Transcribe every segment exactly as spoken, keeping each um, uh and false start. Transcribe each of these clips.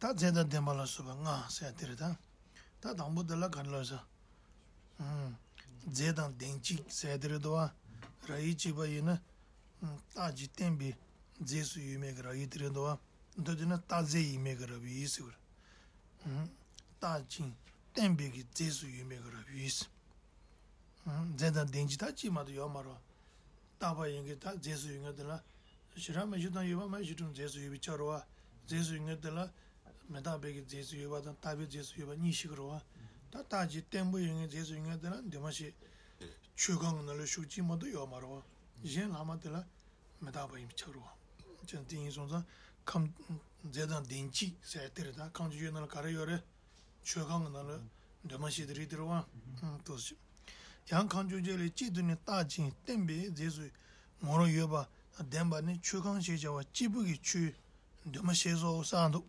ད་རྫས་དང་ལྡན་པ་ལ་སོགས་པ་ལྔ་ཟེར་དེ་རེད་ད། ད་དང་པོ་དེ་ལ་ག་རེ་ལབ་ཟེར། ཨུམ། རྫས་དང་ལྡན་གཅིག་ཟེར་དེ་རེད་དོ། ར་ཡིག་གཅིག་པ་ཡིན་ན། ཨུམ། རྟགས་ཀྱིས་བརྟེན་པའི་རྫས་སུ་ཡོད་མེད་ཀྱི་ར་ཡིག་དེ་རེད་དོ། འདི་དེ་ན་རྟགས་རྫས་ཡིན་མིན་གྱི་ར་བའི་ཡིག་ཟེར་བ་རེད། ཨུམ། རྟགས་ཀྱིས་བརྟེན་པའི་གི་རྫས་སུ་ཡོད་མེད་ཀྱི་ར་བའི་ཡིག་རྫས་དང་ལྡན་གཅིག་ད་གཅིག་མ་གཏོགས་ཡོད་མ་རེད། རྟག་པ་ཡིན་གྱི་ད་རྫས་སུ་ཡོད་མཁན་དེ་ལ། ཞི་ར་མེ་ཞིག་དང་ཡོད་པ་མེད་ཞིག་ཀྲུང་རྫས་སུ་ཡོད་པའི་ཆ་རེད་བ། རྫས་སུ་ཡོད་མཁན་དེ་ལ། མི་རྟག་པའི་གི་རྫས་སུ་ཡོད་པ་དང་རྟག་པའི་རྫས་སུ་ཡོད་པ་གཉིས་ཤིག་རེད་བ། ད་རྟགས་ཀྱིས་བརྟན་པོ་ཡོད་མཁན་རྫས་སུ་ཡོད་མཁན་དེ་ལ་འདུས་མ་བྱས། ཆོས་ཁང་གི་ནང་ལ་ཤུགས་གཅིག་མ་གཏོགས་ཡོད་མ་རེད་བ། གཞན་ལྷག་མ་དེ་ལ་མི་རྟག་པ་ཡིན་པའི་ཆ་རེད་བ། ཅན་དེ་ཡིན་སོང་ཙང་ཁམས་རྫས་དང་ལྡན་གཅིག་ཟེར་དེ་རེད་ད། ཁམས་ཀྱི་ཡུལ་ནང་ལ་ག་རེ་ཡོད་རེད། ཆོས་ཁང་གི་ནང་ལ་འདུས་མ་བྱས་དེ་རིགས་དེ་རེད་བ། ཏོ་ཞིག་ཡང་ཁམས་བཅོ་བརྒྱད་ལས་གཅིག་ཏུ་ནི་རྟགས་ཀྱིས་བརྟེན་པའི་རྫས་སུ་ངོ་བོར་ཡོད་པ་ལྡན་པ་ནི་ཆོས་ཁང་ཞེས་བྱ་བ་གཅིག་པུ་གི་ཆོས་འདུས་མ་བྱས་སོ་ཟེར་འདུག་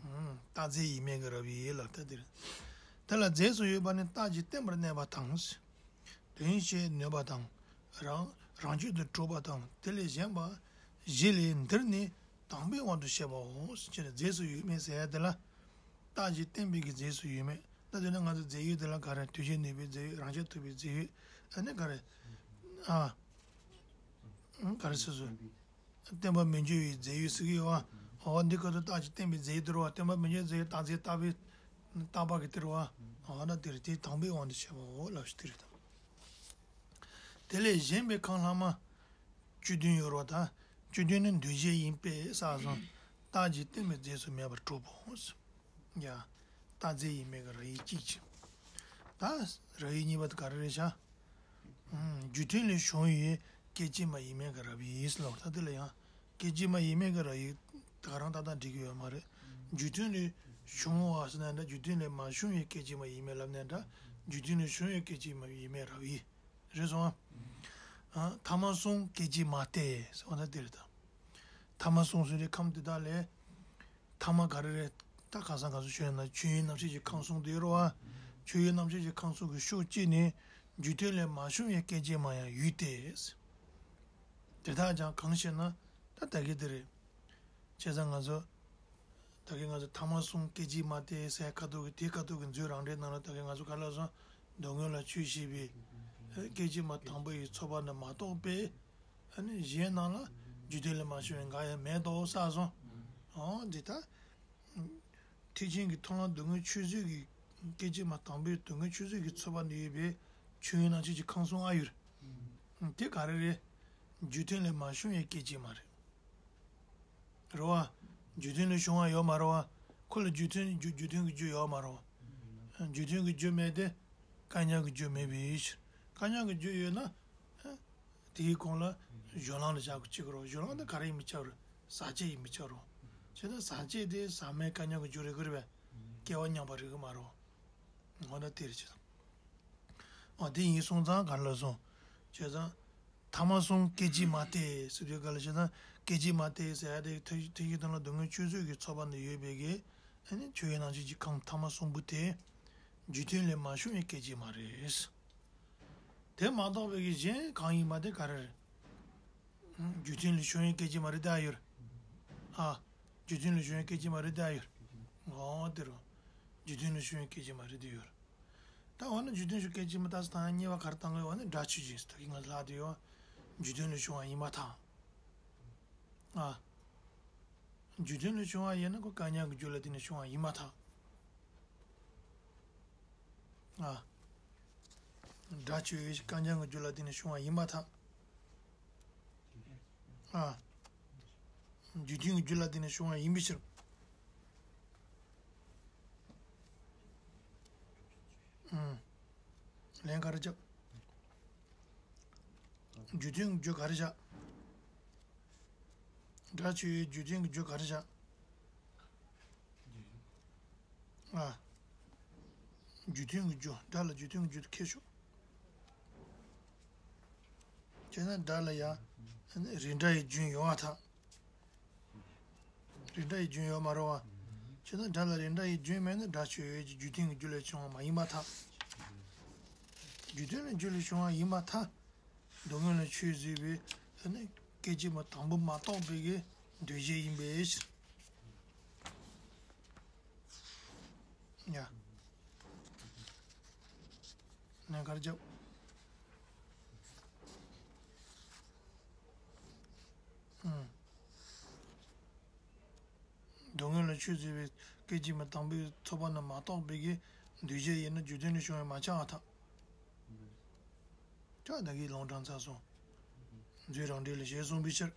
རྟགས་རྫས་ཡིན་མིན་གྱི་ར་བའི་ཡིག་ལ་ལྟ་དེ་རེད། དེ་ལ་རྫས་སུ་ཡོད་པ་ནི་རྟགས་ཀྱིས་བརྟན་པར་གནས་པ་དང་། དོན་བྱེད་ནུས་པ་དང་། རང་རང་རྒྱུད་དུ་གྲུབ་པ་དང་དེ་ལས་གཞན་པ་བཞི་ལས་འདིར་ནི་དང་པོའི་དབང་དུ་བཤད་པའོ། ཅེས་རྫས་སུ་ཡོད་མེད་ཟེར་ཡ་དེ་ལ། རྟགས་ཀྱིས་བརྟེན་པའི་གི་རྫས་སུ་ཡོད་མེད། ད་དེ་ནི་ང་ཚོ་རྫས་ཡོད་དེ་ལ་ག་རེ་དོན་བྱེད་ནུས་པའི་རྫས་ཡོད། རང་རྐྱ་ཐུབ་པའི་རྫས་ཡོད། ཨ་ནི་ག་རེ། ཨ། ཨང་ག་རེ་ཟེར་སོ། བརྟན་པ་མི་འགྱུར་བའི་རྫས་ཡོད་ཟེར་གི་ཡོད་བ། འོ་འདི་སྐབས་སུ་རྟགས་ཀྱིས་བརྟེན་པའི་རྫས་ཡོད་དེ་རེད་བ། བརྟན་པ་མི་འགྱུར་རྫས་ཡོད་རྟགས་རྫས་རྟག་པའི་རྟག་པ་གི་དེ་རེད་བ། འོ་ན་དེ་རེད། དེ་དང་པོའི་དབང་དུ་བྱས་པའོ་ལབ་ཞིག་དེ་རེད་དང་། དེ་ལས་གཞན་པའི་ཁམས་ལྷག་མ་བཅུ་བདུན་ཡོད་རེད་བ། ད་བཅུ་བདུན་ནི་འདུས་བྱས་ཡིན་པས་ཟེར་སོང་། རྟགས་ཀྱིས་བརྟེན་པའི་རྫས་སུ་མེད་པར་གྲུབ་བོ། ཡ། རྟགས་རྫས་ཡིན་མིན་གྱི་ར་ཡིག་གཅིག་ཅིག་ད་ར་ཡིག་གཉིས་པ་དེ་ག་རེ་རེད་ཤག་ཨུམ། རྒྱུ་མཐུན་ལས་བྱུང་བའི་སྐད་ཅིག་མ་ཡིན་མིན་གྱི་ར་བའི་ཡིག་ལ། ད་དེ་ལ་ཡང་སྐད་ཅིག་མ་ཡིན་མིན་གྱི་ར་ཡིག་ད་ག་རང་ཏག་ཏག་འགྲིག་གི་ཡོད་མ་རེད། རྒྱུ་མཐུན་ལས་བྱུང་བ་ཟེར་ན་འདྲ། རྒྱུ་མཐུན་ལས་མ་བྱུང་བའི་སྐད་ཅིག་མ་ཡིན་མིན་ལབ་ན་འདྲ། རྒྱུ་མཐུན་ལས་བྱུང་བའི་སྐད་ཅིག་མ་ཡིན་མིན་ར་བའི་ཡིག་རེད་སོང་། ཨ། ཐ་མ་གསུམ་སྐད་ཅིག་མ་སྟེ་ཟེར་བ་ན་དེ་རེད་ད། ཐ་མ་གསུམ་ཟེར་དེ་ཁམས་དེ་དག་ལས། ཐ་མ་ག་རེ་རེད། ད་ཁ་སང་ཁ་སང་ཆོས་ཡོད་ན་ཆོས་དབྱིངས་རྣམ་ཤེས་ཀྱི་ཁམས་གསུམ་དེ་ཡོད་རེད་བ། ཆོས་དབྱིངས་རྣམ་ཤེས་ཀྱི་ཁམས་གསུམ་གྱི་ཕྱོགས་གཅིག་ནས་རྒྱུ་མཐུན་ལས་མ་བྱུང་བའི་སྐད་ཅིག་མ་ཡང་ཡོད་དེ། དེ་དག་ཀྱང་གང་ཞེ་ན། ད་ད་གི་དེ་རེད། བྱས་ཙང་ང་ཚོ། ད་གི་ང་ཚོ་ཐ་མ་གསུམ་སྐད་ཅིག་མ་སྟེ་ཟེར་ཁ་ཐུག་གི་དེ་ཁ་ཐུག་གི་མཛོད་རང་འགྲེལ་ནང་ལ་ད་གི་ང་ཚོ་ག་ལ་སོང་། མདོ་སྔོན་ལ་ཆོས་ཞེས་པའི་སྐད་ཅིག་མ་དང་པོ་ཡི་ཚོགས་པ་ནི་མ་གཏོགས་པའི། ཨ་ནི་གཞན་རྣམས་ལ་རྒྱུ་མཐུན་ལས་མ་བྱུང་བའི་འགའ་ཡང་མེད་དོ་ཟེར་སོང་། འོ་འདི་ལྟར། ཐེག་ཆེན་གྱི་མཐོང་ལམ་སྡུག་བསྔལ་ཆོས་བཟོད་ཀྱི་སྐད་ཅིག་མ་དང་པོའི་སྡུག་བསྔལ་ཆོས་བཟོད་ཀྱི་ཚོགས་པ་ནི་ཡོད་པའི་ཆོས་དབྱིངས་རྣམ་ཤེས་ཀྱི་ཁམས་གསུམ་ཨ་ཡོད། དེ་ག་རེ་རེད། རྒྱུ་མཐུན་ལས་མ་བྱུང་བའི་སྐད་ཅིག་མ་རེད། རེད་བ། རྒྱུ་མཐུན་ལས་བྱུང་བ་ཡོད་མ་རེད་བ། ཁོ་ལ་རྒྱུ་མཐུན་རྒྱུ་རྒྱུ་མཐུན་གྱི་རྒྱུ་ཡོད་མ་རེད་བ། རྒྱུ་མཐུན་གྱི་རྒྱུ་མེད་དེ། བཀག་ཉར་གྱི་རྒྱུ་མེད་པའི་ཕྱིར། བཀག་ཉར་གྱི་རྒྱུ་ཡོད་ན། དེའི་གོང་ལ་སྦྱོར་ལམ་ལ་བཞག་དགོས་ཅིག་རོ། སྦྱོར་ལམ་དེ་ག་རེ་ཡིན་མི་ཆགས་རེད། ཟག་བཅས་ཡིན་མི་ཆགས་རོ། བྱས་ན་ཟག་བཅས་དེ་ཟག་མེད་བཀག་ཉར་གྱི་རྒྱུ་རེད་གི་རེད་པས། སྐྱེ་བ་མྱངས་པ་རེད་གི་མ་རོ། འོ་ན་དེ་རེད་ཅེས་དང་། འོ་དེ་ཡིན་སོང་ཙང་ག་རེ་ལབ་སོང་། བྱས་ཙང་། ཐ་མ་གསུམ་སྐད་ཅིག་མ་སྟེ་ཟེར་དུས་ག་ལ་བྱས་ཙང་སྐད་ཅིག་མ་སྟེ་ཟེར་ཡ་དེ་ཐེག་ཐེག་ཆེན་མཐོང་ལམ་སྡུག་བསྔལ་ཆོས་བཟོད་ཀྱི་ཚོགས་པ་ནི་ཡོད་པའི་གི། ཨ་ནི་ཆོས་དབྱིངས་རྣམ་ཤེས་ཀྱི་ཁམས་ཐ་མ་གསུམ་པོ་དེ། རྒྱུ་མཐུན་ལས་མ་བྱུང་བའི་སྐད་ཅིག་མ་རེད། དེ་མ་གཏོགས་པའི་གི་གཞན་གང་ཡིན་པ་དེ་ག་རེ་རེད། རྒྱུ་མཐུན་ལས་བྱུང་བའི་སྐད་ཅིག་མ་རེད་ད་ཡོད། ཨ། རྒྱུ་མཐུན་ལས་བྱུང་བའི་སྐད་ཅིག་མ་རེད་ད་ཡོད། འོ་དེ་རུ། རྒྱུ་མཐུན་ལས་བྱུང་བའི་སྐད་ཅིག་མ་རེད་དེ་ཡོད། ད་འོ་ན་རྒྱུ་མཐུན་བྱུང་སྐད་ཅིག་མ་ད་སྟངས་གཉིས་པ་ག་རེ་བཏང་གི་ཡོད་ན་སྒྲ་ཆོས་ཅན་ད་གི་ང་ལྷག་དེ་ཡོད། རྒྱུ་མཐུན་ལས་བྱུང་བ་ཡིན་མ་ཐག་ཨ། རྒྱུ་མཐུན་ལས་བྱུང་བ་ཡིན་ན་ཁོ་བཀག་ཉར་གྱི་རྒྱུ་ལ་བརྟེན་ནས་བྱུང་བ་ཡིན་མ་ཐག་ཨ། སྒྲ་ཆོས་ཅན་བཀག་ཉར་གྱི་རྒྱུ་ལ་བརྟེན་ནས་བྱུང་བ་ཡིན་མ་ཐག་ཨ། རྒྱུ་མཐུན་གྱི་རྒྱུ་ལ་བརྟེན་ནས་བྱུང་བ་ཡིན་པའི་ཕྱིར། ཨུམ། ལན་ག་རེ་བརྒྱབ། རྒྱུ་མཐུན་གྱི་རྒྱུ་ག་རེ་བཞག་སྒྲ་ཆོས་ཅན་རྒྱུ་མཐུན་གྱི་རྒྱུ་ག་རེ་བཞག་ཨ། རྒྱུ་མཐུན་གྱི་རྒྱུ། སྒྲ་ལ་རྒྱུ་མཐུན་གྱི་རྒྱུ་དེ་ཁེལ་ཤོག་བྱས་ན་སྒྲ་ལ་ཡང་རིགས་འདྲ་ཡི་རྒྱུན་ཡོད་པར་ཐལ། རིགས་འདྲ་ཡི་རྒྱུན་ཡོད་མ་རེད་བ། བྱས་ན་སྒྲ་ལ་རིགས་འདྲ་ཡི་རྒྱུན་མེད་ན་སྒྲ་ཆོས་ཅན་གྱི་རྒྱུ་མཐུན་གྱི་རྒྱུ་ལས་བྱུང་བ་མ་ཡིན་པར་ཐལ། རྒྱུ་མཐུན་ལས་རྒྱུ་ལས་བྱུང་བ་ཡིན་པར་ཐལ། མདོ་སྔོན་ལ་ཆོས་བཟོད་པའི་ཨ་ནི་སྐད་ཅིག་མ་དང་པོ་མ་གཏོགས་པའི་གི་འདུས་བྱས་ཡིན་པའི་ཕྱིར། ཡ། ལན་ག་རེ་རྒྱབ། ཨུམ། སྡུག་བསྔལ་ལ་ཆོས་བརྗོད་པའི་སྐད་ཅིག་མ་དང་པོའི་ཚོགས་པ་རྣམས་མ་གཏོགས་པའི་གི་འདུས་བྱས་ཡིན་ན་རྒྱུ་མཐུན་ལས་བྱུང་བས་མ་ཁྱབ་པར་ཐལ། ཁྱོད་བདག་གིས་ལུང་དྲངས་ཚར་སོང་། མཛོད་རང་འགྲེལ་ལ་ཞེས་གསུངས་པའི་ཕྱིར།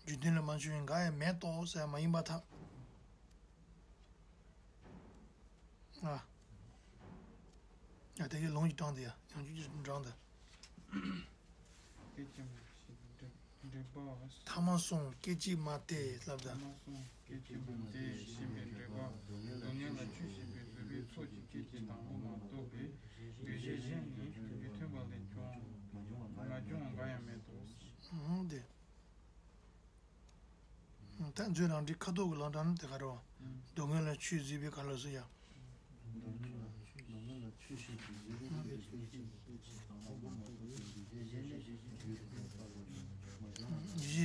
རྒྱུ་མཐུན་ལས་མ་བྱུང་བའི་འགའ་ཡང་མེད་དོ་ཟེར་མ་ཡིན་པར་ཐལ། ཨ། ཡ་དེ་གའི་ལུང་གིས་དྲངས་ཏེ་ཡ་ཡང་ཆོས་ཀྱིས་དྲངས་ཏེ། སྐད་ཅིག་མ་ཞེས་པའི་འགྲེལ་འགྲེལ་པ། ཐ་མ་གསུམ་སྐད་ཅིག་མ་སྟེ་ལབ་ད། ཐ་མ་གསུམ་སྐད་ཅིག་མ་སྟེ་ཞེས་པའི་འགྲེལ་པ། སྡུག་བསྔལ་ལ་ཆོས་བཤད་པའི་བཟོད་པའི་ཚོགས་ཀྱི་སྐད་ཅིག་དང་པོ་མ་གཏོགས་པའི་འདུས་བྱས་གཞན་ནི་རྒྱུ་མཐུན་པ་ལས་བྱུང་མ་བྱུང་འགའ་ཡང་མེད་དོ། ཨང་དེ། ད་མཛོད་རང་འགྲེལ་ཁ་དོག་གི་ལུང་དྲངས་ནི་དེ་ག་རེ་བ། སྡུག་བསྔལ་ལ་ཆོས་བརྗོད་པའི་ག་ལ་སུ་ཡ།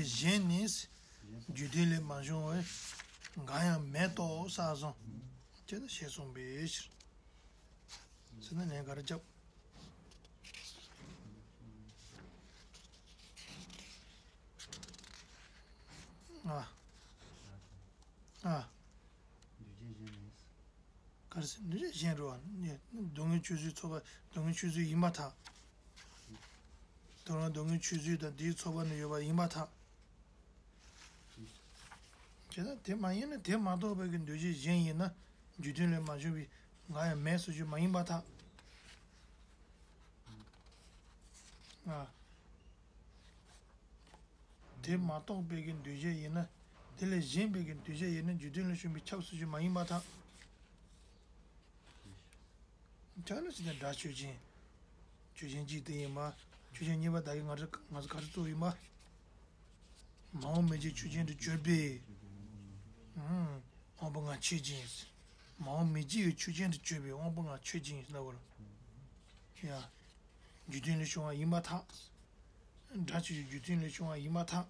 གཞན་ནི་རྒྱུ་མཐུན་ལས་མ་བྱུང་བས་འགའ་ཡང་མེད་དོ་ཟེར་སོང་། ཅེས་ན་ཞེས་གསུངས་པའི་ཕྱིར། ཟེར་ན་ལན་ག་རེ་རྒྱབ། ཨ། ཨ། འདུས་བྱས་གཞན་ནི། ག་རེ་ཟེར་འདུས་བྱས་གཞན་རེད་བ། སྡུག་བསྔལ་ཆོས་བཟོད་ཚོགས་པ་སྡུག་བསྔལ་ཆོས་བཟོད་ཡིན་པར་ཐལ། དོན་ལ་སྡུག་བསྔལ་ཆོས་བཟོད་དང་དེའི་ཚོགས་པ་ནི་ཡོད་པ་ཡིན་པར་ཐལ། བྱས་ན་དེ་མ་ཡིན་ན་དེ་མ་གཏོགས་པའི་གི་འདུས་བྱས་གཞན་ཡིན་ན་རྒྱུ་མཐུན་ལས་མ་བྱུང་བའི་འགའ་ཡང་མེད་ཟེར་རྒྱུ་མ་ཡིན་པར་ཐལ། ཨ། དེ་མ་གཏོགས་པའི་གི་འདུས་བྱས་ཡིན་ན། དེ་ལས་གཞན་པའི་གི་འདུས་བྱས་ཡིན་ན་རྒྱུ་མཐུན་ལས་བྱུང་བའི་ཁྱབ་ཟེར་རྒྱུ་མ་ཡིན་པར་ཐལ། ཁྱོད་ནི་ཅི་ལྟར་སྒྲ་ཆོས་ཅན། ཆོས་ཅན་གཅིག་དེ་ཡིན་པ། ཆོས་ཅན་གཉིས་པ་བདག་གིས་ང་ཚོ་ང་ཚོ་ག་རེ་གཙོ་བོ་ཡིན་པ། མ་འོངས་མི་འཇིག་ཆོས་ཅན་དུ་གྱུར་པའི། ཨང་། དབང་པོ་ལྔ་ཆོས་ཅན། མ་འོངས་མི་འཇིག་གི་ཆོས་ཅན་དུ་གྱུར་པའི་དབང་པོ་ལྔ་ཆོས་ཅན་ལབ་དགོས་རེད། ཡ། རྒྱུ་མཐུན་ལས་བྱུང་བ་ཡིན་པར་ཐལ། སྒྲ་ཆོས་ཅན་རྒྱུ་མཐུན་ལས་བྱུང་བ་ཡིན་པར་ཐལ།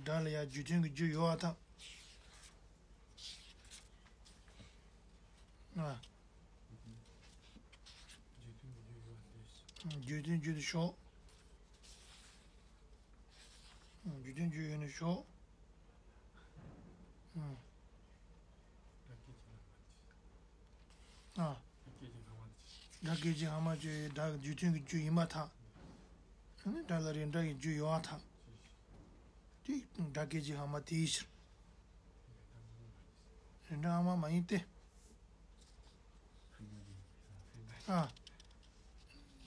སྒྲ་ལ་ཡང་རྒྱུ་མཐུན་གྱི་རྒྱུ་ཡོད་པར་ཐལ། ཨ། རྒྱུ་མཐུན་རྒྱུ་དེ་ཞོག་རྒྱུ་མཐུན་རྒྱུ་ཡོད་ན་ཞོག་ཨ། སྒྲ་སྐད་ཅིག་སྔ་མ་བརྗོད་པའི་སྒྲ་རྒྱུ་མཐུན་གྱི་རྒྱུ་ཡིན་པར་ཐལ། ཨ་ནི་སྒྲ་ལ་རིགས་འདྲ་གི་རྒྱུ་ཡོད་པར་ཐལ། དེ་སྒྲ་སྐད་ཅིག་སྔ་མ་དེའི་ཕྱིར། རིགས་འདྲ་སྔ་མ་མ་ཡིན་ཏེ། ཨ།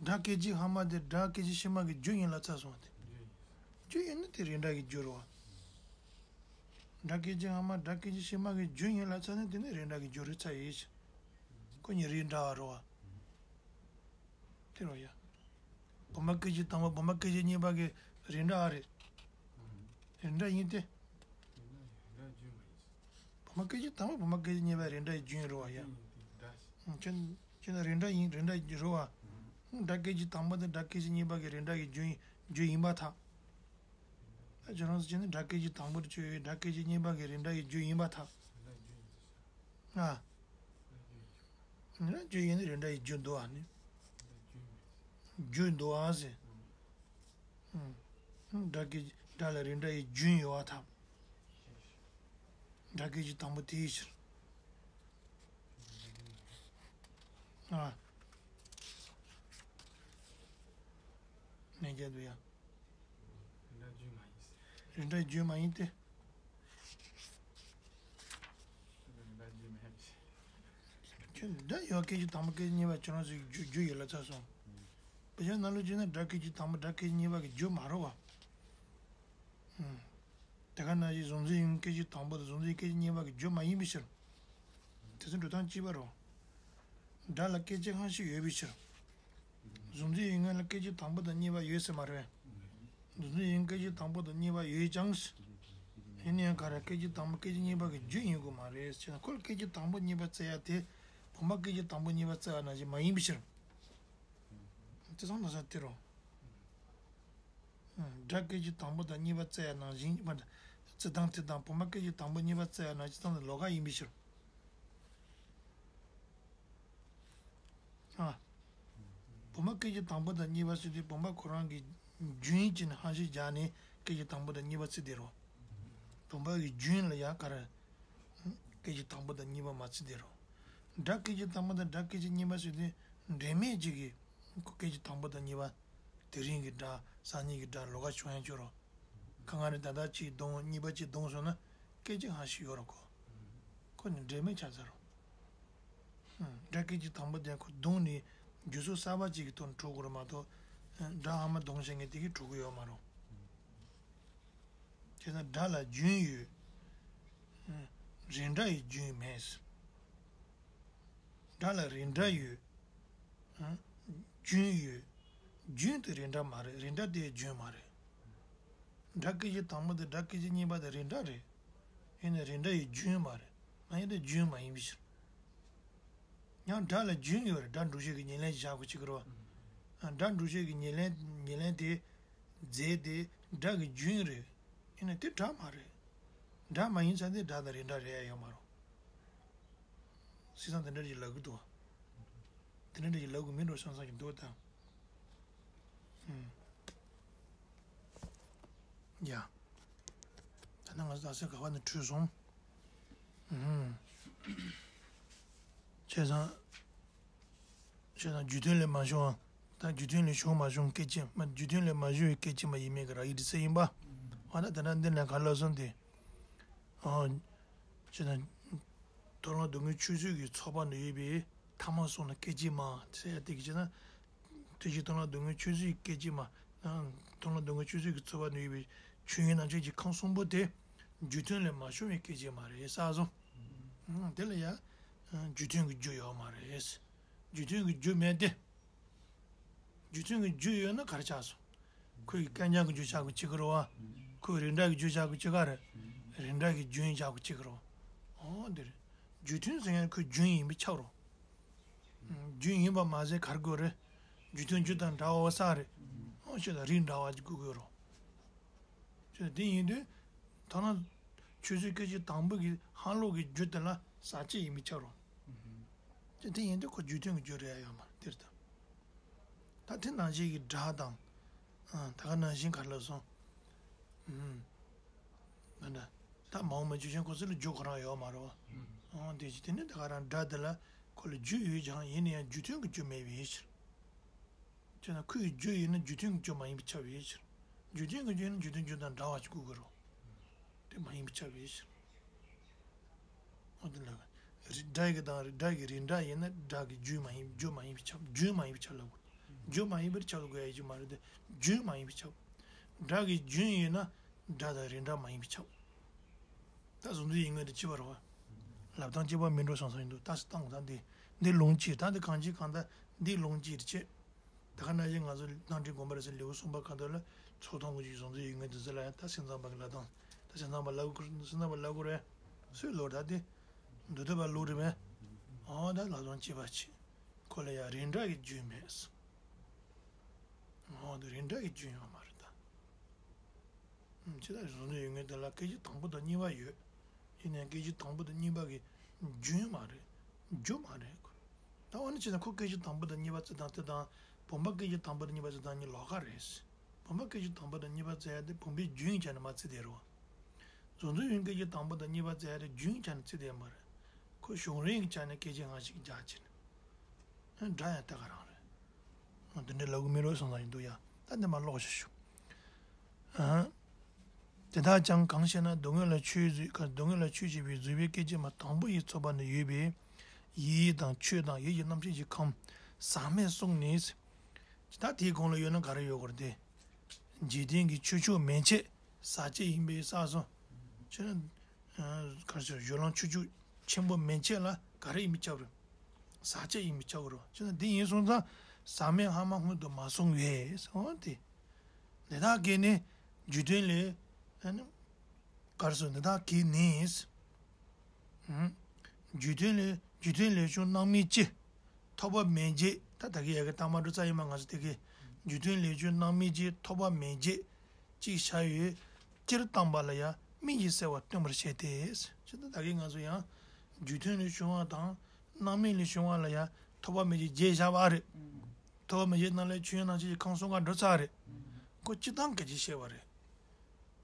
སྒྲ་སྐད་ཅིག་སྔ་མ་དེ་སྒྲ་སྐད་ཅིག་ཕྱི་མ་གི་རྒྱུ་ཡིན་ལབ་ཚར་སོང་སྟེ། རྒྱུ་ཡིན་ན་དེ་རིགས་འདྲ་གི་རྒྱུ་རེད་བ། སྒྲ་སྐད་ཅིག་སྔ་མ་སྒྲ་སྐད་ཅིག་ཕྱི་མ་གི་རྒྱུ་ཡིན་ལབ་ཚར་ན་དེ་ནི་རིགས་འདྲ་གི་རྒྱུ་རེད་ཚར་ཡིན་ཞིང་། ཁོ་གཉིས་རིགས་འདྲ་བ་རེད་བ། དེ་རེད་ཡ། བུམ་པ་སྐད་ཅིག་དང་པོ་བུམ་པ་སྐད་ཅིག་གཉིས་པ་གི་རིགས་འདྲ་བ་རེད། རིགས་འདྲ་ཡིན་ཏེ། བུམ་པ་སྐད་ཅིག་དང་པོ་བུམ་པ་སྐད་ཅིག་གཉིས་པ་རིགས་འདྲ་ཡི་རྒྱུ་ཡིན་རེད་བ་ཡ། ཁྱོད་ཁྱོད་ན་རིགས་འདྲ་ཡིན་རིགས་འདྲ་རེད་བ། སྒྲ་སྐད་ཅིག་དང་པོ་དང་སྒྲ་སྐད་ཅིག་གཉིས་པ་གི་རིགས་འདྲ་ཡི་རྒྱུ་ཡིན་རྒྱུ་ཡིན་པར་ཐལ། ད་ཁྱོད་རང་ཚོ་བྱས་ན་སྒྲ་སྐད་ཅིག་དང་པོར་བརྗོད་ཡོད་སྒྲ་སྐད་ཅིག་གཉིས་པ་གི་རིགས་འདྲ་ཡི་རྒྱུ་ཡིན་པར་ཐལ། ཨ། རིགས་འདྲ་རྒྱུ་ཡིན་ནི་རིགས་འདྲ་ཡི་རྒྱུ་འདུག་ཨ་ནི། རྒྱུ་འདུག་ཨ་ཟེར། སྒྲ་སྐད་སྒྲ་ལ་རིགས་འདྲ་ཡི་རྒྱུན་ཡོད་པར་ཐལ། སྒྲ་སྐད་ཅིག་དང་པོ་དེའི་ཕྱིར། ཨ། ནས་རྒྱ་དུ་ཡང་། རིགས་འདྲ་རྒྱུན་མ་ཡིན་ཏེ། ཁྱོད་འདི་ཡོད་སྐད་ཅིག་དང་པོ་སྐད་ཅིག་གཉིས་པ་ཁྱོད་རང་ཚོའི་རྒྱུ་རྒྱུ་ཡོད་ལ་ཚར་སོང་། དཔེ་ཆ་ནང་ལོགས་བྱས་ན་སྒྲ་སྐད་ཅིག་དང་པོ་སྒྲ་སྐད་ཅིག་གཉིས་པ་གི་རྒྱུ་མ་རེད་བ། དེ་ག་ནང་བཞིན་གཟུགས་འཛིན་ཡུལ་སྐད་ཅིག་དང་པོ་དང་གཟུགས་འཛིན་སྐད་ཅིག་གཉིས་པ་གི་རྒྱུ་མ་ཡིན་པའི་ཕྱིར། དེ་ཚོ་འགྲོ་སྟངས་གཅིག་པ་རེད། སྒྲ་ལ་སྐད་ཅིག་སྔ་ཕྱི་ཡོད་པའི་ཕྱིར། གཟུགས་འཛིན་ཡུལ་ལྔ་ལ་སྐད་ཅིག་དང་པོ་དང་གཉིས་པ་ཡོད་ཟེར་མ་རེད། གཟུགས་འཛིན་ཡུལ་སྐད་ཅིག་དང་པོ་དང་གཉིས་པ་ཡོད་ཀྱང་། ཡིན་ན་ཡང་ག་རེ་སྐད་ཅིག་དང་པོ་སྐད་ཅིག་གཉིས་པ་གི་རྒྱུ་ཡིན་དགོས་མ་རེད་ཅེ་ན་ཁོ་ལ་སྐད་ཅིག་དང་པོ་གཉིས་པ་བཙལ་ཡ་དེ་བུམ་པ་སྐད་ཅིག་དང་པོ་གཉིས་པ་བཙལ་བ་ནང་བཞིན་མ་ཡིན་པའི་ཕྱིར། དེ་ཚང་ལ་ས་དེ་རོ། སྒྲ་སྐད་ཅིག་དང་པོ་དང་གཉིས་པ་བཙལ་ཡ་ནང་བཞིན་མ་འདྲ། བརྩི་སྟངས་དེ་དང་བུམ་པ་སྐད་ཅིག་དང་པོ་གཉིས་པ་བརྩི་ཡ་ན་སྤྱིར་བཏང་དུ་ལོགས་ཀ་ཡིན་པའི་ཕྱིར། ཨ། བུམ་པ་སྐད་ཅིག་དང་པོ་དང་གཉིས་པ་ཟེར་དུས་བུམ་པ་ཁོ་རང་གི་རྒྱུན་ཅན་ཧ་ཤི་སྦྱར་ནས་སྐད་ཅིག་དང་པོ་དང་གཉིས་པ་བརྩི་དེ་རོ། བུམ་པ་གི་རྒྱུན་ལ་ཡ་ག་རེ། སྐད་ཅིག་དང་པོ་དང་གཉིས་པ་མ་བརྩི་དེ་རོ། སྒྲ་སྐད་ཅིག་དང་པོ་དང་སྒྲ་སྐད་ཅིག་གཉིས་པ་ཟེར་དུས་འབྲེལ་མེད་ཅིག་གི་སྐད་ཅིག་དང་པོ་དང་གཉིས་པ། དེ་རིང་གི་སྒྲ་སང་ཉིན་གྱི་སྒྲ་ལོགས་ཀ་བྱུང་ཡང་ཆོག་རོ། ཁ་ང་རེ་ད་ལྟ་གཅིག་བརྡུངས་གཉིས་པ་གཅིག་བརྡུངས་སོང་ན་སྐད་ཅིག་ཧ་ཤི་ཡོད་རོ་ཁོ། ཁོ་ནི་འབྲེལ་མེད་ཆགས་ཚར་རོ། སྒྲ་སྐད་ཅིག་དང་པོ་དེ་ཁོ་བརྡུངས་ནས་རྒྱུ་ཚོགས་གསར་པ་གཅིག་གི་ཐོག་ནས་གྲུབ་དགོས་རེད་མ་གཏོགས། སྒྲ་ཨ་མ་བརྡུངས་བྱས་ངས་དེ་གིས་གྲུབ་ཀྱི་ཡོད་མ་རེད། བྱས་ཙང་སྒྲ་ལ་རྒྱུན་ཡོད། རེད་འདྲ་ཡི་རྒྱུན་མེད། སྒྲ་ལ་རེད་འདྲ་ཡོད། རྒྱུན་ཡོད། རྒྱུན་དེ་རེད་འདྲ་མ་རེད། རེད་འདྲ་དེ་རྒྱུན་མ་རེད། སྒྲ་སྐད་ཅིག་དང་པོ་དང་སྒྲ་སྐད་ཅིག་གཉིས་པ་དེ་རེད་འདྲ་རེད། ཡིན་ནའི་རེད་འདྲ་ཡི་རྒྱུན་མ་རེད། མ་ཡིན་ན་རྒྱུན་མ་ཡིན་པའི་ཕྱིར། ཡང་སྒྲ་ལ་རྒྱུན་ཡོད་རེད། སྒྲ་འགྲུལ་བྱེད་ཀྱི་ཉེར་ལེན་བཞག་དགོས་ཅིག་རོ། སྒྲ་འགྲུལ་བྱེད་ཀྱི་ཉེར་ལེན་ཉེར་ལེན་དེ། རྫས་དེ་སྒྲ་གི་རྒྱུན་རེད། ཡིན་ནའི་དེ་སྒྲ་མ་རེད། སྒྲ་མ་ཡིན་ཙང་དེ་སྒྲ་དང་རེད་འདྲ་རེད་ཡ་ཡོད་མ་རེད། བྱས་ཙང་དེ་འདྲ་ཞིག་ལབ་གི་འདུག་དེ་འདྲ་ཞིག་ལབ་དགོས་མིན་འགྲོ་བསམ་བསམ་ཞིག་འདུག་ད། ཡ། ད་ནི་ང་ཚོ་ད་སེ་ག་བ་ནས་བྲོས་སོང་། བྱས་ཙང་། བྱས་ཙང་རྒྱུ་མཐུན་ལས་མ་བྱུང་བ། ད་རྒྱུ་མཐུན་ལས་བྱུང་མ་བྱུང་སྐད་ཅིག་མ། རྒྱུ་མཐུན་ལས་མ་བྱུང་བའི་སྐད་ཅིག་མ་ཡིན་མིན་གྱི་ར་ཡིག་འབྲི་ས་ཡིན་པ། འོ་ན་དེ་ན་འདི་ནས་ག་ལ་སོང་སྟེ། ཨོ། བྱས་ཙང་། མཐོང་ལམ་སྡུག་བསྔལ་ཆོས་ཚུལ་གྱི་ཚོགས་པ་ནས་ཡོད་པའི་ཐ་མ་སོང་ལ་སྐད་ཅིག་མ་ཟེར་ཡ་དེ་གི་བྱས་ན། དེ་བཞིན་མཐོང་ལམ་སྡུག་བསྔལ་ཆོས་ཚུལ་གྱི་སྐད་ཅིག་མ། མཐོང་ལམ་སྡུག་བསྔལ་ཆོས་ཚུལ་གྱི་ཚོགས་པ་ནས་ཡོད་པའི་ཆོས་ཉིད་རྣམ་འབྱེད་ཀྱི་ཁམས་གསུམ་པོ་དེ། རྒྱུ་མཐུན་ལས་མ་བྱུང་བའི་སྐད་ཅིག་མ་རེད་ས་སོང་། དེ་ལ་ཡ། རྒྱུ་མཐུན་གྱི་རྒྱུ་ཡོད་མ་རེད། རྒྱུ་མཐུན་གྱི་རྒྱུ་མེད་དེ། རྒྱུ་མཐུན་གྱི་རྒྱུ་ཡོད་ན་ག་རེ་ཆགས་སོང་། ཁོའི་སྐལ་མཉམ་གྱི་རྒྱུ་ཆགས་དགོས་ཅིག་རེད་བ། ཁོའི་རེད་འདྲ་གི་རྒྱུ་ཆགས་དགོས་ཅིག་ག་རེད། རེད་འདྲ་གི་རྒྱུན་ཆགས་དགོས་ཅིག་རེད་བ། འོ་འདི་རེད། རྒྱུ་མཐུན་ཟེར་མཁན་ཁོའི་རྒྱུན་ཡིན་པས་ཁྱབ་རོ། རྒྱུན་ཡིན་པ་མ་ཟད་ག་རེ་དགོས་རེད། རྒྱུ་མཐུན་རྒྱུ་དང་འདྲ་བ་ས་རེད། འོ་ཞེས་ད་རིགས་འདྲ་བ་ཅིག་དགོས་དགོས་རོ། ཅེས་དེ་ཡིན་དུས། ཐ་ན། ཆོས་ཚུལ་སྐད་ཅིག་དང་པོ་གི་ཧང་ལོག་གི་རྒྱུ་དེ་ལ་ཟག་བཅས་ཡིན་པས་ཁྱབ་རོ། ཅེས་དེ་ཡིན་དུས་ཁོ་རྒྱུ་མཐུན་གྱི་རྒྱུ་རེད་ཡ་ཡོད་མ་རེད་དེར་ད། ད་དེ་ནང་བཞིན་གྱི་སྒྲ་དང་། ཨ། ད་ག་ནང་བཞིན་ག་ལ་སོང་། ཨུམ། ང་འདྲ། ད་མ་འོངས་པའི་རྒྱུ་ཅན་ཁོ་ཚོ་ལ་རྒྱུ་ཁོ་རང་ཡོད་མ་རེད་བ། ཨང་དེ་ཅི་དེ་ནི་ད་ག་རང་སྒྲ་དེ་ལ་ཁོ་ལ་རྒྱུ་ཡོད་ཀྱང་ཡིན་ན་ཡང་རྒྱུ་མཐུན་གྱི་རྒྱུ་མེད་པའི་ཕྱིར། ཅེ་ན་ཁོའི་རྒྱུ་ཡིན་ན་རྒྱུ་མཐུན་གྱི་རྒྱུ་མ་ཡིན་པས་ཁྱབ་པའི་ཕྱིར། རྒྱུ་མཐུན་གྱི་རྒྱུ་ཡིན་ན་རྒྱུ་མཐུན་རྒྱུ་དང་འདྲ་བ་ཞིག་དགོས་ཀྱི་རེད། དེ་མ་ཡིན་པས་ཁྱབ་པའི་ཕྱིར། འོ་དེ་ལ། རི་སྒྲ་གི་དང་རི་སྒྲ་གི་རེད་འདྲ་ཡིན་ན་སྒྲ་གི་རྒྱུ་མ་ཡིན་རྒྱུ་མ་ཡིན་པས་ཁྱབ་རྒྱུ་མ་ཡིན་པས་ཁྱབ་ལ་དགོས། རྒྱུ་མ་ཡིན་པར་ཁྱབ་ལ་དགོས་ཡ་ཡི་རྒྱུ་མ་རེད་དེ། རྒྱུན་མ་ཡིན་པས་ཁྱབ། སྒྲ་གི་རྒྱུན་ཡིན་ན་སྒྲ་དང་རེད་འདྲ་མ་ཡིན་པས་ཁྱབ། ད་གཟུང་འཛིན་ཡུལ་དངོས་དེ་གཅིག་པ་རེད་བ། ལབ་སྟངས་གཅིག་པ་མིན་འགྲོ་སོང་སོང་ཡིན་འདུག་ད་སུ་བཏང་ད་འདི། འདི་ལུང་གཅིག་ད་འདི་གང་གཅིག་གང་ད་འདི་ལུང་གཅིག་རེད་ཅེས། ད་ག་ནང་བཞིན་ང་ཚོ་རྟ་མགྲིན་དགོན་པ་རེད་ཟེར་ལེའུ་གསུམ་པ་ཁ་ཐོག་ལ་ཚོགས་ཐོང་གི་ཅིག་གཟུང་འཛིན་ཡུལ་དངོས་དེ་ཚོ་ལ་ཡང་ད་སེམས་ཙམ་པ་གི་ལབ་སྟངས། ད་སེམས་ཙམ་པ་ལབ་དགོས་སེམས་ཙམ་པ་ལབ་དགོས་རེད། སུས་ལོར་ད་དེ། མདོ་སྡེ་པ་ལོར་རེད་མེད། ཨོ་ད་ལབ་སྟངས་གཅིག་པ་ཆེ། ཁོ་ལ་ཡང་རེད་འདྲ་གི་རྒྱུ་མེད། ཨོ་ད་རེད་འདྲ་གི་རྒྱུ་ཡོད་མ་རེད་ད། ཅི་ལྟར་གཟུང་འཛིན་ཡུལ་དངོས་དེ་ལ་སྐད་ཅིག་དང་པོ་དང་གཉིས་པ་ཡོད། ཡིན་ནའི་སྐད་ཅིག་དང་པོ་དང་གཉིས་པ་གི་རྒྱུན་མ་རེད། རྒྱུ་མ་རེད་ཁོ། ད་འོ་ན་བྱས་ན་ཁོ་སྐད་ཅིག་དང་པོ་དང་གཉིས་པ་བརྩི་སྟངས་དེ་དང་བུམ་པ་སྐད་ཅིག་དང་པོ་དང་གཉིས་པ་བརྩི་སྟངས་གཉིས་ལོགས་ཀ་རེད། བུམ་པ་སྐད་ཅིག་དང་པོ་དང་གཉིས་པ་བརྩི་ཡ་དེ་བུམ་པའི་རྒྱུན་བྱས་ནས་མ་བརྩི་དེ་རེད་བ། གཟུང་འཛིན་ཡུལ་སྐད་ཅིག་དང་པོ་དང་གཉིས་པ་བརྩི་ཡ་དེ་རྒྱུན་བྱས་ནས་བརྩི་དེ་མ་རེད། ཁོ་གཞུང་རིང་གི་ཆ་ནས་སྐད་ཅིག་སྔ་ཕྱི་གི་རྒྱག་བྱས་ནས། སྒྲ་ཡང་དེ་ག་རང་རེད། འོ་དེ་འདྲའི་ལབ་གི་མི་རོ་སོང་ཙང་ཡིན་འདུག་ཡ། ད་འདི་མ་ཀློག་ཞིག་ཞུ། ཨ། དེ་དག་ཀྱང་གང་ཞེ་ན་སྡུག་བསྔལ་ལ་ཆོས་བརྫུས་ཀ་སྡུག་བསྔལ་ལ་ཆོས་བྱེད་པའི་བརྫུས་པའི་སྐད་ཅིག་མ་དང་པོ་ཡི་ཚོགས་པ་ན་ཡོད་པའི་ཡིད་དང་ཆོས་དང་ཡིད་ཀྱི་རྣམ་ཤེས་ཀྱི་ཁམས་ཟག་མེད་གསུངས་ནས། ད་དེའི་གོང་ལ་ཡོད་ན་ག་རེ་ཡོད་དགོས་རེད་དེ། འཇིག་རྟེན་གྱི་ཆོས་མཆོག་མན་ཆད་ཟག་བཅས་ཡིན་པས་ས་སོ། ཆོས་ན། ག་རེ་ཟེར་སྦྱོར་ལམ་ཆོས་མཆོག་ཆེན་པོ་མན་ཆད་ལ་ག་རེ་ཡིན་པས་ཁྱབ་རེད། ཟག་བཅས་ཡིན་པས་ཁྱབ་དགོས་རེད་བ། ཅེ་ན་འདི་ཡིན་སོང་ཙང་ཟག་མེད་སྔ་མ་སྔོན་དུ་མ་སོང་བས་འོ་དེ། འདི་དག་གིས་ནི་རྒྱུ་མཐུན་ལས། ག་རེ་ཟེར་འདི་དག་གིས་ནི། རྒྱུ་མཐུན་ལས་རྒྱུ་མཐུན་ལས་བྱུང་སྣང་མེད་ཅི། ཐོབ་པ་མེད་བྱེད་ད་ད་གི་ཡ་གི་ལྟ་མ་འགྲོ་རྩ་ཡིན་མ་ང་ཚོ་དེ་གི། རྒྱུ་མཐུན་ལས་བྱུང་སྣང་མེད་ཅི་ཐོབ་པ་མེད་བྱེད། ཅིག་བྱ་ཡོད། སྤྱིར་བཏང་པ་ལ་ཡ། སྨིན་གྱིས་གསལ་བར་སྟོན་པར་བྱེད་དེ། ཅི་ལྟར་ད་གིན་ང་ཚོ་ཡང་རྒྱུ་མཐུན་ལས་བྱུང་བ་དང་སྣང་མེད་ལས་བྱུང་བ་ལ་ཡང་ཐོབ་པ་མེད་ཅེས་བརྗོད་བཞག་པ་རེད། ཐོབ་པ་མེད་ཅེས་རྣམས་ལས་ཆོས་དབྱིངས་སྣང་མཆེད་ཀྱི་ཁམས་གསུམ་ཀ་འགྲོ་ཚར་རེད། ཁོ་སྤྱིར་བཏང་སྐད་ཅེས་བཤད་པ་རེད།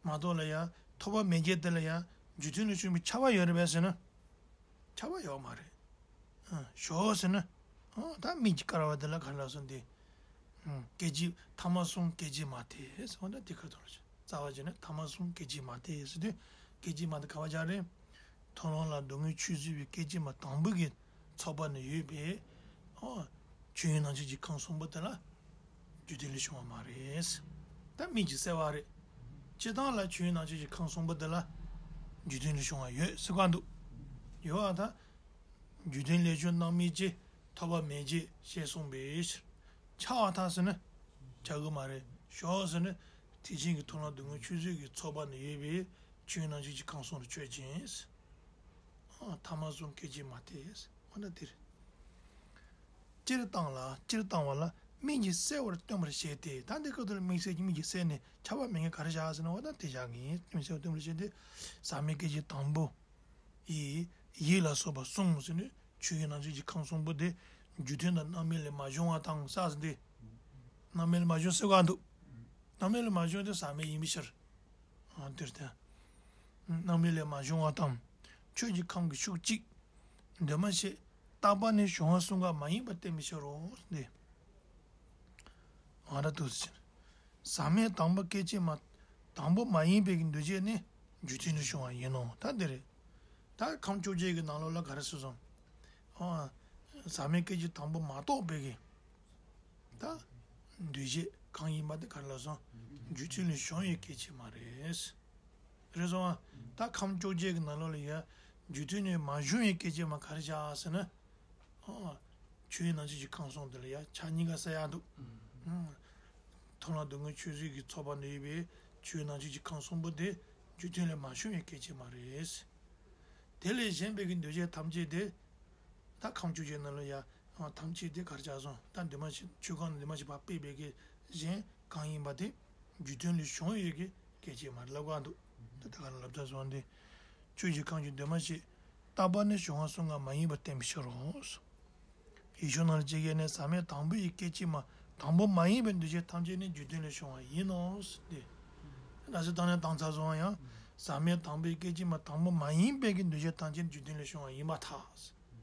མ་གཏོགས་ལ་ཡང་ཐོབ་པ་མེད་ཅེས་དེ་ལ་ཡང་རྒྱུ་མཐུན་ལས་བྱུང་བའི་ཁྱབ་པ་ཡོད་རེད་པས་ཟེར་ན། ཁྱབ་པ་ཡོད་མ་རེད། ཨ། ཞོག་ཟེར་ན། ཨ། ད་སྨིན་གྱིས་བསྐལ་བ་འདི་ལ་ག་རེ་ལབ་སོང་སྟེ། ཨ། སྐད་ཅིག་ཐ་མ་གསུམ་སྐད་ཅིག་མ་སྟེ་ཟེར་བ་འདྲ་དེ་ཁ་ཐོར་ལ་བྱ། རྩ་བ་བྱས་ན་ཐ་མ་གསུམ་སྐད་ཅིག་མ་སྟེ་ཟེར་དུས་སྐད་ཅིག་མ་སྟེ་ག་བ་རྒྱག་རེད། མཐོང་ལམ་ལ་སྡུག་བསྔལ་ཆོས་བརྩེ་བའི་སྐད་ཅིག་མ་དང་པོ་གི་ཚོགས་པ་ནས་ཡོད་པའི། ཨ། ཆོས་དབྱིངས་སྣང་མཆེད་ཀྱི་ཁམས་གསུམ་པོ་དེ་ལ། རྒྱུ་མཐུན་ལས་བྱུང་བ་མ་རེད། ད་སྨིན་གྱིས་གསལ་བ་རེད། སྤྱིར་བཏང་ལ་ཆོས་དབྱིངས་སྣང་མཆེད་ཀྱི་ཁམས་གསུམ་པོ་འདི་ལ་རྒྱུ་མཐུན་ལས་བྱུང་བ་ཡོད་ཟེར་ག་འདུག་ཡོད་པ་དང་། རྒྱུ་མཐུན་ལས་བྱུང་སྣང་མེད་ཅེས་ཐོབ་པ་མེད་ཅེས་ཞེས་གསུངས་པའི་ཕྱིར། ཁྱབ་པར་ཐལ་ཟེར་ན། ཁྱབ་ཀྱི་མ་རེད། ཞོག་ཟེར་ན། ཐེག་ཆེན་གྱི་མཐོང་ལམ་སྡུག་བསྔལ་ཆོས་བརྩེ་གི་ཚོགས་པ་ནས་ཡོད་པའི་ཆོས་དབྱིངས་སྣང་མཆེད་ཀྱི་ཁམས་གསུམ་དུ་ཆོས་ཅན། ཨ། ཐ་མ་གསུམ་སྐད་ཅིག་མ་སྟེ། འོ་ན་འདིར། སྤྱིར་བཏང་ལ་སྤྱིར་བཏང་བ་ལ་སྨིན་གྱིས་གསལ་བར་སྟོན་པར་བྱེད་དེ། ད་འདི་སྐབས་དུ་ལ་དམིགས་བསལ་གྱི་སྨིན་གྱིས་གསལ་ནས་ཁྱབ་པ་མེད་མཁན་ག་རེ་བཞག་ཟེར་ན། འོ་ད་དེ་བཞག་གི་ཡིན། སྨིན་གསལ་བར་སྟོན་པར་བྱེད་དེ། ཟག་མེད་སྐད་ཅིག་དང་པོ་ཡི་ཡིད་ལ་སོགས་པ་གསུམ་ཟེར་ནས་ཆོས་དབྱིངས་སྣང་མཆེད་ཀྱི་ཁམས་གསུམ་པོ་དེ་རྒྱུ་མཐུན་དང་སྣང་མེད་ལས་མ་བྱུང་བ་དང་ས་ཟེར་ཏེ། སྣང་མེད་ལས་མ་བྱུང་ཟེར་ག་འདུག་སྣང་མེད་ལས་མ་བྱུང་དེ་ཟག་མེད་ཡིན་པའི་ཕྱིར། ཨ། འདིར་བསྟན། སྣང་མེད་ལས་མ་བྱུང་བ་དང་། ཆོས་ཀྱི་ཁམས་ཀྱི་ཤུགས་གཅིག་འདུས་མ་བྱས་རྟག་པ་ནས་བྱུང་བ་གསུམ་ཀ་མ་ཡིན་པར་བསྟན་པའི་ཕྱིར་རོ། འདི། ཨ། ར་དུ་ཟེར། ཟག་མེད་དང་པོ་སྐད་ཅིག་མ། དང་པོ་མ་ཡིན་པའི་གི་འདུས་བྱས་ནི་རྒྱུ་མཐུན་ལས་བྱུང་བ་ཡིན་ནོ། ད་འདི་རེད། ད་ཁམས་བཅོ་བརྒྱད་ཀྱི་ནང་ལོགས་ལ་ག་རེ་ཟེར་སོང་། ཨ། ཟག་མེད་སྐད་ཅིག་དང་པོ་མ་གཏོགས་པའི་གི། ད་འདུས་བྱས་གང་ཡིན་པ་དེ་ག་རེ་ལབ་སོང་། རྒྱུ་མཐུན་ལས་བྱུང་བའི་སྐད་ཅིག་མ་རེད། རེད་སོང་ཨ། ད་ཁམས་བཅོ་བརྒྱད་ཀྱི་ནང་ལོགས་ལ་ཡ་རྒྱུ་མཐུན་ལས་མ་བྱུང་བའི་སྐད་ཅིག་མ་ག་རེ་བཞག་ཟེར་ན། ཨ། ཆོས་དབྱིངས་སྣང་མཆེད་ཀྱི་ཁམས་གསུམ་དེ་ལ་ཡ་ཆ་གཉིས་ཀ་ཟེར་ཡ་འདུག་མཐོང་ལམ་སྡུག་བསྔལ་ཆོས་བརྩེ་གི་ཚོགས་པ་ནས་ཡོད་པའི་ཆོས་དབྱིངས་སྣང་མཆེད་ཀྱི་ཁམས་གསུམ་པོ་དེ་རྒྱུ་མཐུན་ལས་མ་བྱུང་བའི་སྐད་ཅིག་མ་རེད། དེ་ལས་གཞན་པའི་གི་འདུས་བྱས་ཐམས་ཅད་དེ། ད་ཁམས་བཅོ་བརྒྱད་ནང་ལ་ཡ། ཨ། ཐམས་ཅད་དེ་ག་རེ་བྱས་སོང་། ད་འདུས་མ་བྱས་ཆོས་གང་ནས་འདུས་མ་བྱས་པ་སྤེལ་བའི་གི་གཞན་གང་ཡིན་པ་དེ་རྒྱུ་མཐུན་ལས་བྱུང་བའི་གི་སྐད་ཅིག་མ་རེད་ལབ་ག་འདུག་ད་ད་ག་ལ་ལབ་ཚར་སོང་སྟེ། ཆོས་ཀྱི་ཁམས་ཀྱི་འདུས་མ་བྱས་རྟག་པ་ནས་བྱུང་བ་གསུམ་ཀ་མ་ཡིན་པར་བསྟན་པའི་ཕྱིར་རོ། ཡིག་ཆུང་ནང་ལ་ཅི་གས་ནས་ཟག་མེད་དང་པོ་ཡི་སྐད་ཅིག་མ། དང་པོ་མ་ཡིན་པའི་འདུས་བྱས་ཐམས་ཅད་ནི་རྒྱུ་མཐུན་ལས་བྱུང་བ་ཡིན་ནོ། འདི་ན་ཟེར་དང་ནས་དང་ཚ་སོང་ཡང་། ཟག་མེད་དང་པོའི་སྐད་ཅིག་མ་དང་པོ་མ་ཡིན་པའི་གི་འདུས་བྱས་ཐམས་ཅད་རྒྱུ་མཐུན་ལས་བྱུང་བ་ཡིན་པར་ཐལ།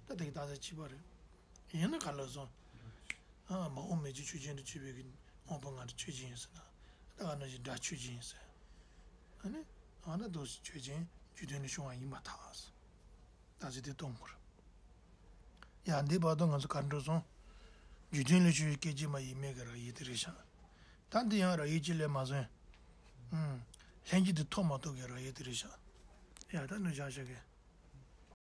ད་དེ་གི་དང་ཚ་གཅིག་པ་རེད། ཡིན་ན་ག་ལ་སོང་། ཨ། མ་འོངས་མེད་ཀྱི་ཆོས་ཅན་དུ་གྱུར་པའི་གི་དངོས་པོ་ལྔ་དེ་ཆོས་ཅན་ཡིན་ཟེར་ན། ད་ག་ནང་བཞིན་སྒྲ་ཆོས་ཅན་ཡིན་ཟེར། ཨ་ནི། ཨ་ན་དོ་ཆོས་ཅན་རྒྱུ་མཐུན་ལས་བྱུང་བ་ཡིན་པར་ཐལ། ད་ཅི་དེ་གཏོང་དགོས་རེད། ཡང་འདི་བར་དུ་ང་ཚོ་ག་འགྲོ་སོང་། རྒྱུ་མཐུན་ལས་བྱུང་བའི་སྐད་ཅིག་མ་ཡིན་མིན་གྱི་རང་ཡུལ་དེ་རེད་ཤག་ད་འདི་ཡང་རང་ཡུལ་གཅིག་ལས་མ་བཟུང་། ཨུམ། ལྷན་སྐྱེས་དེ་ཐོབ་མ་ཐོབ་ཀྱི་རང་ཡུལ་དེ་རེད་ཤག་ཡ་ད་ནུ་བཞག་བཞག་གི།